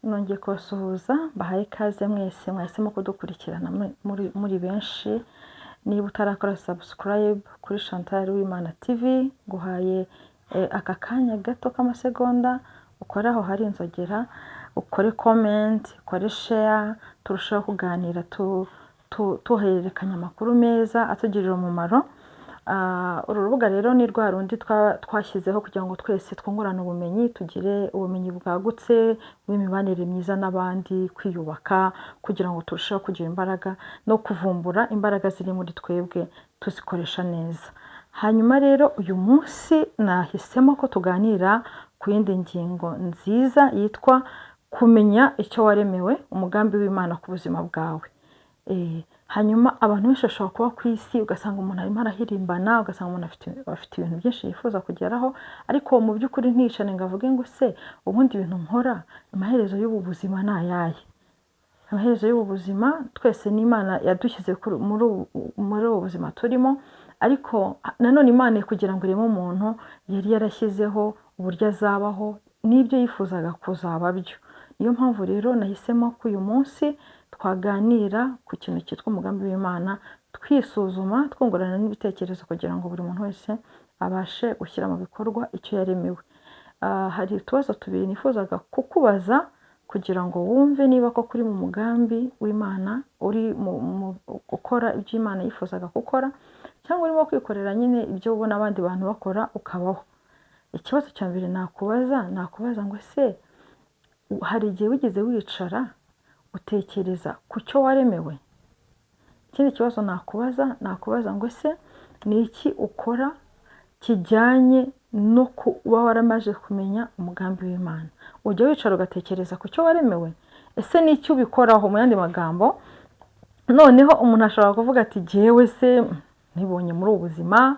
Nongeye kubasuhuza, mbahaye ikaze mwese mwahisemo kudukurikirana muri benshi. Niba utarakora subscribe kuri Chantal Uwimana TV, nguhaye aka kanya gato k'amasegonda ukore aho hari inzogera, ukore comment, ukore share, turusheho kuganira, tuhererekanya amakuru meza atugirira umumaro. Uru rubuga rero ni rwa rundi twashyizeho kugira ngo twese twungurane ubumenyi, tugire ubumenyi bwagutse bw'imibanire myiza n'abandi, kwiyubaka, kugira ngo turusheho kugira imbaraga no kuvumbura imbaraga ziri muri twebwe tuzikoresha neza. Hanyuma rero uyu munsi nahisemo ko tuganira ku yindi ngingo nziza yitwa kumenya icyo waremewe, umugambi w'Imana ku buzima bwawe. Hanyuma abantu benshi bashobora kuba ku isi, ugasanga umuntu arimo arahirimbana, ugasanga umuntu afite ibintu byinshi yifuza kugeraho, ariko mu by'ukuri ntiyicare ngo avuge ngo: "Se ubundi ibintu nkora, amaherezo y'ubu buzima ni ayahe?" Amaherezo y'ubu buzima, twese n'Imana yadushyize muri ubu buzima turimo, ariko nanone Imana kugira ngo ireme umuntu yari yarashyizeho uburyo azabaho n'ibyo yifuzaga kuzaba byo. Niyo mpamvu rero nahisemo ko uyu munsi twaganira ku kintu cyitwa umugambi w'Imana, twisuzuma, twungurana n'ibitekerezo kugira ngo buri muntu wese abashe gushyira mu bikorwa icyo yaremewe. Hari utubazo tubiri nifuzaga kukubaza kugira ngo wumve niba koko uri mu mugambi w'Imana, uri mu gukora ibyo Imana yifuzaga gukora, cyangwa urimo kwikorera nyine ibyo ubona abandi bantu bakora ukabaho. Ikibazo cya mbere nakubaza ngo: ese hari igihe wigeze wicara utekereza ku cyo waremewe? Ikindi kibazo nakubaza ngo: ese ni iki ukora kijyanye no kuba waramaze kumenya umugambi w'Imana? Ujya wicara ugatekereza ku cyo waremewe? Ese ni icyo ubikoraho? Mu yandi magambo, noneho umuntu ashobora kuvuga ati: "Jyewe se nibonye muri ubu buzima,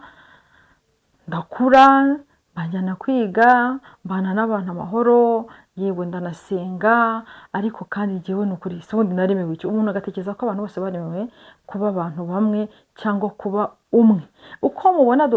ndakura, banjyana kwiga, mbana n'abantu amahoro, yewe ndanasenga, ariko kandi jyewe ni ukuri si ubundi naremewe iki?" Umuntu agatekereza ko abantu bose baremewe kuba abantu bamwe cyangwa kuba umwe. Uko mubona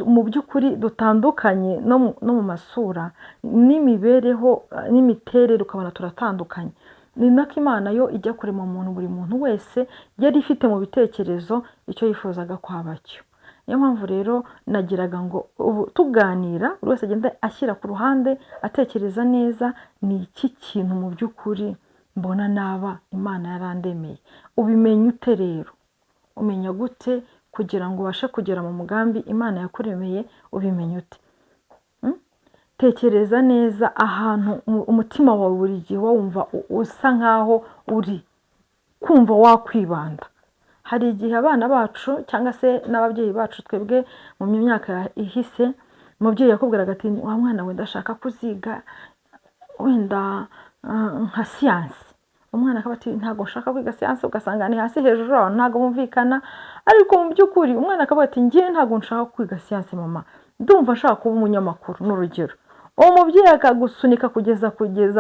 mu by'ukuri dutandukanye no mu masura n'imibereho n'imiterere, ukabona turatandukanye. Ni nako Imana yo ijya kurema umuntu, buri muntu wese yari ifite mu bitekerezo icyo yifuzaga kwaba cyo. Niyo mpamvu rero nagiraga ngo ubu tuganira, buri wese agenda ashyira ku ruhande, atekereza neza: ni iki kintu mu by'ukuri mbona naba Imana yarandemeye? Ubimenya ute rero? Umenya gute kugira ngo ubashe kugera mu mugambi Imana yakuremeye? Ubimenya ute? Tekereza neza ahantu umutima wawe buri gihe wumva usa nkaho uri kumva wakwibanda. Hari igihe abana bacu cyangwa se n'ababyeyi bacu, twebwe mu myaka ihise, umubyeyi yakubwiraga ati: "Wa mwana we, ndashaka kuziga wenda nka siyansi." Umwana akaba ati: "Ntabwo nshaka kwiga siyansi." Ugasanga ni hasi hejuru, abantu ntabwo bumvikana. Ariko mu by'ukuri umwana akavuga ati: "Njye ntabwo nshaka kwiga siyansi mama, ndumva nshaka kuba umunyamakuru." Ni urugero. Uwo mubyeyi akagusunika kugeza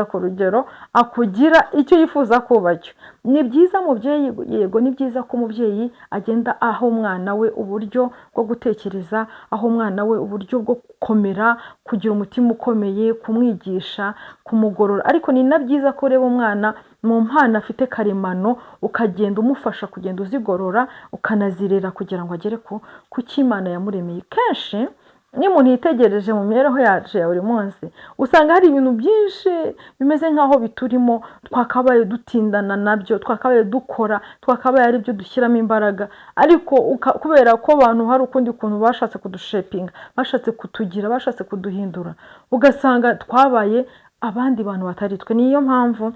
ku rugero akugira icyo yifuza kuba cyo. Ni byiza mubyeyi, yego, ni byiza ko umubyeyi agenda aha umwana we uburyo bwo gutekereza, aho umwana we uburyo bwo gukomera, kugira umutima ukomeye, kumwigisha, kumugorora. Ariko ni na byiza ko ureba umwana mu mpano afite karemano, ukagenda umufasha kugenda uzigorora, ukanazirera kugira ngo agere ku cyo Imana yamuremeye. Kenshi iyo umuntu yitegereje mu mibereho yacu ya buri munsi, usanga hari ibintu byinshi bimeze nk'aho biturimo twakabaye dutindana nabyo, twakabaye dukora, twakabaye ari byo dushyiramo imbaraga. Ariko kubera ko abantu hari ukundi kuntu bashatse kudushapinga, bashatse kutugira, bashatse kuduhindura, ugasanga twabaye abandi bantu batari twe. Niyo mpamvu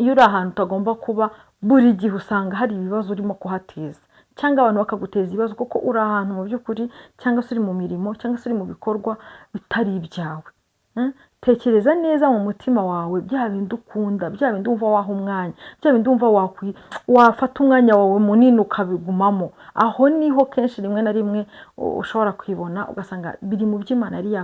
iyo uri ahantu utagomba kuba, buri gihe usanga hari ibibazo urimo kuhateza, cyangwa abantu bakaguteza ibibazo kuko uri ahantu mu by'ukuri, cyangwa se uri mu mirimo, cyangwa se uri mu bikorwa bitari ibyawe. Tekereza neza mu mutima wawe bya bindi ukunda, bya bindi wumva waha umwanya, bya bindi wumva wafata umwanya wawe munini ukabigumamo. Aho niho kenshi rimwe na rimwe ushobora kwibona, ugasanga biri mu byo Imana yari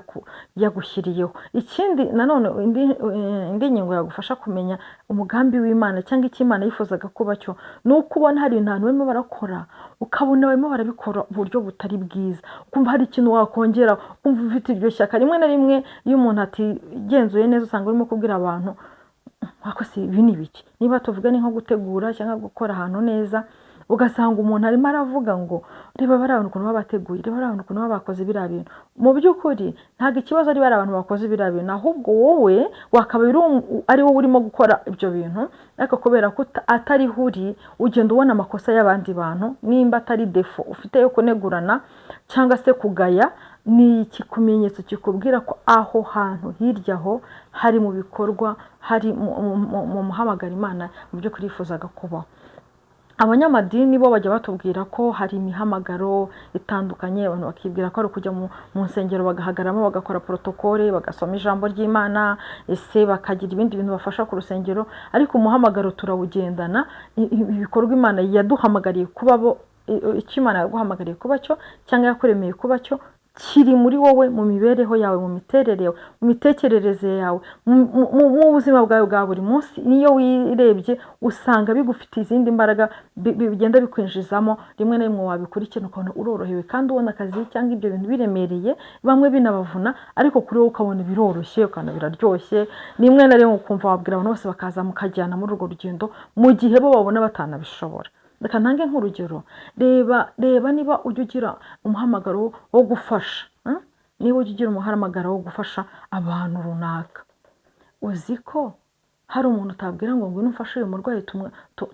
yagushyiriyeho. Ikindi nanone, indi ngingo yagufasha kumenya umugambi w'Imana cyangwa icyo Imana yifuzaga kuba cyo, ni uko ubona hari ibintu abantu barimo barakora, ukabona barimo barabikora uburyo butari bwiza, ukumva hari ikintu wakongera, ukumva ufite iryo shyaka. Rimwe na rimwe iyo umuntu atigenzuye neza, usanga urimo kubwira abantu Ariko se ibi ni ibiki? Niba tuvuga ni nko gutegura cyangwa gukora ahantu neza, ugasanga umuntu arimo aravuga ngo reba bariya bantu ukuntu baba bateguye, reba bariya bantu ukuntu baba bakoze biriya bintu. Mu by'ukuri ntabwo ikibazo ari bariya bantu bakoze biriya bintu, ahubwo wowe wakaba ari wowe urimo gukora ibyo bintu, ariko kubera ko atariho uri, ugenda ubona amakosa y'abandi bantu. Nimba atari défaut ufite yo kunegurana cyangwa se kugaya, ni ikimenyetso kikubwira ko aho hantu hirya aho hari mu bikorwa, hari mu muhamagaro Imana mu by'ukuri yifuzaga kubaho. Abanyamadini bo bajya batubwira ko hari imihamagaro itandukanye, abantu bakibwira ko ari ukujya mu nsengero bagahagaramo, bagakora protocole, bagasoma ijambo ry'Imana, ese bakagira ibindi bintu bafasha ku rusengero. Ariko umuhamagaro turawugendana. Ibikorwa Imana yaduhamagariye kuba bo, icyo Imana yaguhamagariye kuba cyo cyangwa yakuremeye kuba cyo, kiri muri wowe, mu mibereho yawe, mu miterere yawe, mu mitekerereze yawe, mu buzima bwawe bwa buri munsi. Niyo wirebye usanga bigufitiye izindi mbaraga, bigenda bikwinjizamo. Rimwe na rimwe wabikurikirana ukabona urorohewe, kandi ubona akazi cyangwa ibyo bintu biremereye, bamwe binabavuna, ariko kuri wowe ukabona biroroshye, ukabona biraryoshye. Rimwe na rimwe ukumva wabwira abantu bose bakaza mukajyana muri urwo rugendo, mu gihe bo babona batanabishobora. Reka ntange nk'urugero. Reba niba ujya ugira umuhamagaro wo gufasha, Niba ujya ugira umuhamagaro wo gufasha abantu runaka, uzi ko hari umuntu utabwira ngo ngwino umfashe uyu murwayi,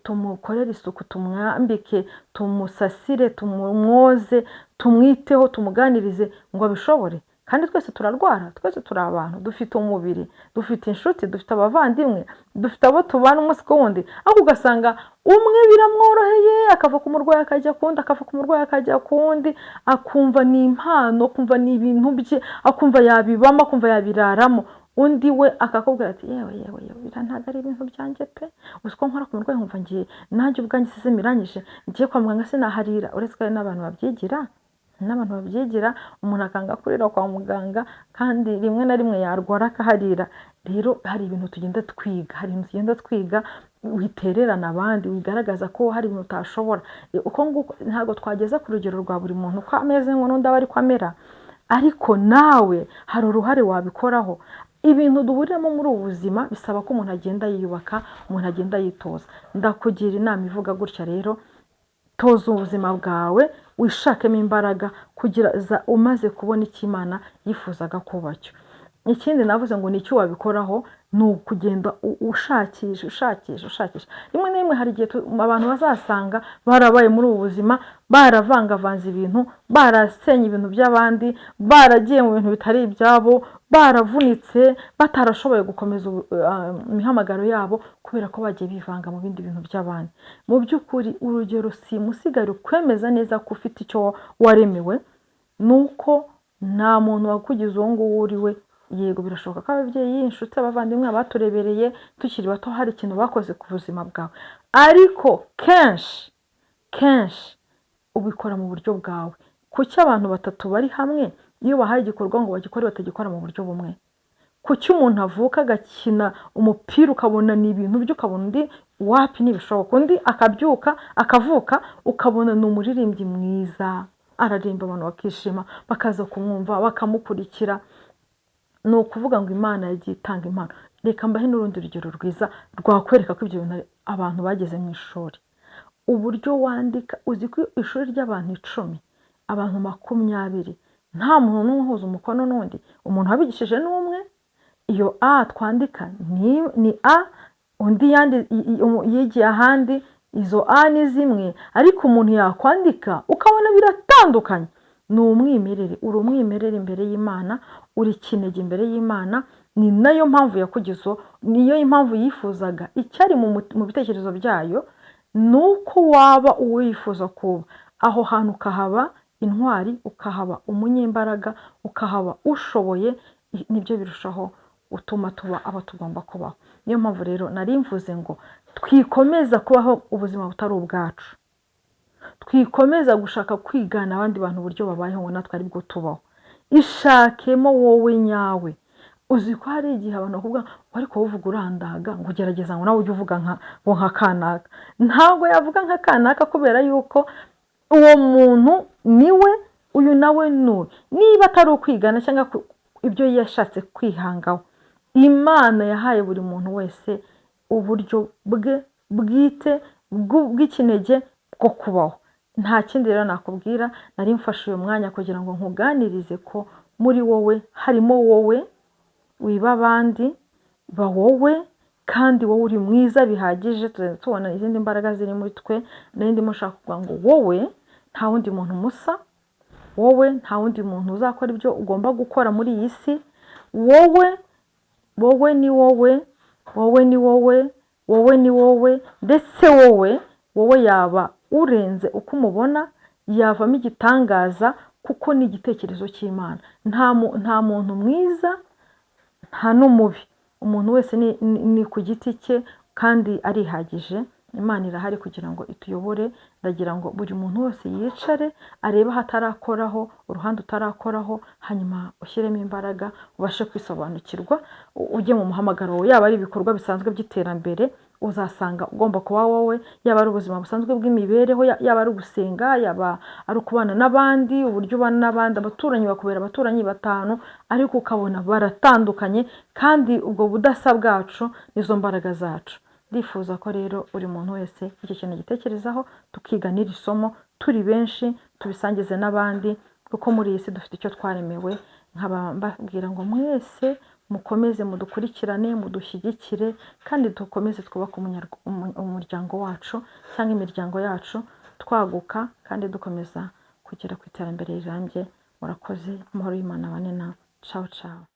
tumukorere isuku, tumwambike, tumusasire, tumwoze, tumwiteho, tumuganirize, ngo abishobore? Kandi twese turarwara, twese turi abantu, dufite umubiri, dufite inshuti, dufite abavandimwe, dufite abo tubana umunsi ku wundi, ariko ugasanga umwe biramworoheye, akava ku murwayi akajya ku wundi, akava ku murwayi akajya ku wundi, akumva ni impano, akumva ni ibintu bye, akumva yabibamo, akumva yabiraramo. Undi we akakubwira ati yewe yewe yewe, biriya ntabwo ari ibintu byanjye pe, uzi ko nkora ku murwayi nkumva ngiye nanjye ubwanjye isize mirangije, ngiye kwa muganga sinaharira. Uretse ko hari n'abantu babyigira, umuntu akanga kurira kwa muganga, kandi rimwe na rimwe yarwara akaharira. Rero hari ibintu tugenda twiga, hari ibintu tugenda twiga. Witererana abandi, wigaragaza ko hari ibintu utashobora. Uko nguko ntabwo twageza ku rugero rwa buri muntu uko ameze ngo n'undi abe ariko amera, ariko nawe hari uruhare wabikoraho. Ibintu duhuriramo muri ubu buzima bisaba ko umuntu agenda yiyubaka, umuntu agenda yitoza. Ndakugira inama ivuga gutya rero: toza ubuzima bwawe, wishakemo imbaraga kugeza umaze kubona icyo Imana yifuzaga kuba cyo. Ikindi navuze ngo ni icyo wabikoraho, ni ukugenda ushakisha, ushakisha, ushakisha. Rimwe na rimwe hari igihe abantu bazasanga barabaye muri ubu buzima, baravangavanze ibintu, barasenye ibintu by'abandi, baragiye mu bintu bitari ibyabo, baravunitse, batarashoboye gukomeza imihamagaro yabo kubera ko bagiye bivanga mu bindi bintu by'abandi. Mu by'ukuri urugero simusiga rukwemeza neza ko ufite icyo waremewe ni uko nta muntu wakugize uwo nguwo uri we. Yego, birashoboka ko ababyeyi, inshuti, abavandimwe, abaturebereye tukiri bato hari ikintu bakoze ku buzima bwawe, ariko kenshi kenshi ubikora mu buryo bwawe. Kuki abantu batatu bari hamwe, iyo bahaye igikorwa ngo bagikore, batagikora mu buryo bumwe? Kuki umuntu avuka agakina umupira ukabona ni ibintu bye, ukabona undi wapi, ntibishoboka, undi akabyuka akavuka ukabona ni umuririmbyi mwiza, araririmba abantu bakishima, bakaza kumwumva, bakamukurikira? Ni ukuvuga ngo Imana yagiye itanga impano. Reka mbahe n'urundi rugero rwiza rwakwereka ko ibyo bintu abantu bageze mu ishuri, uburyo wandika. Uzi ko ishuri ry'abantu 10, abantu 20, nta muntu n'umwe uhuza umukono n'undi? Umuntu wabigishije ni umwe. Iyo a twandika ni a undi yigiye ahandi, izo a ni zimwe, ariko umuntu yakwandika ukabona biratandukanye. Ni umwimerere. Uri umwimerere imbere y'Imana, uri ikinege imbere y'Imana. Ni nayo mpamvu yakugize, niyo mpamvu yifuzaga. Icyari mu bitekerezo byayo ni uko waba uwo yifuza kuba, aho hantu ukahaba intwari, ukahaba umunyembaraga, ukahaba ushoboye. Nibyo birushaho gutuma tuba abo tugomba kubaho. Niyo mpamvu rero nari mvuze ngo twikomeza kubaho ubuzima butari ubwacu, twikomeza gushaka kwigana abandi bantu uburyo babayeho ngo natwe aribwo tubaho. Ishakemo wowe nyawe. Uzi ko hari igihe abantu bakubwira ngo ariko wowe uvuga urandaga, ngo ugerageza ngo nawe ujye uvuga ngo nka kanaka? Ntabwo yavuga nka kanaka, kubera yuko uwo muntu niwe uyu, nawe n'uyu. Niba atari ukwigana cyangwa ibyo yashatse kwihangaho, Imana yahaye buri muntu wese uburyo bwe bwite bw'ikinege bwo kubaho. Nta kindi rero nakubwira, nari mfashe uyu mwanya kugira ngo nkuganirize ko muri wowe harimo wowe, wiba abandi, ba wowe, kandi wowe uri mwiza bihagije. Tuzajya tubona izindi mbaraga ziri muri twe. Nari ndimo nshaka kuvuga ngo wowe nta wundi muntu musa, wowe nta wundi muntu uzakora ibyo ugomba gukora muri iyi si, wowe, wowe ni wowe, wowe ni wowe, wowe ni wowe, ndetse wowe, wowe yaba urenze uko umubona, yavamo igitangaza kuko ni igitekerezo cy'Imana. Nta muntu mwiza, nta n'umubi. Umuntu wese ni ku giti cye kandi arihagije. Imana irahari kugira ngo ituyobore. Ndagira ngo buri muntu wese yicare arebe aho atarakoraho, uruhande utarakoraho, hanyuma ushyiremo imbaraga ubashe kwisobanukirwa, ujye mu muhamagaro wawe. Yaba ari ibikorwa bisanzwe by'iterambere, uzasanga ugomba kuba wowe, yaba ari ubuzima busanzwe bw'imibereho, yaba ari ugusenga, yaba ari ukubana n'abandi, uburyo ubana n'abandi, abaturanyi bakubera abaturanyi batanu, ariko ukabona baratandukanye, kandi ubwo budasa bwacu nizo mbaraga zacu. Ndifuza ko rero buri muntu wese icyo kintu agitekerezaho, tukiga n'iri somo turi benshi, tubisangize n'abandi, kuko muri iyi si dufite icyo twaremewe. Nkaba mbabwira ngo mwese mukomeze mudukurikirane, mudushyigikire, kandi dukomeze twubake umuryango wacu cyangwa imiryango yacu, twaguka kandi dukomeza kugera ku iterambere rirambye. Murakoze, amahoro y'Imana abane nawe. Ciao ciao.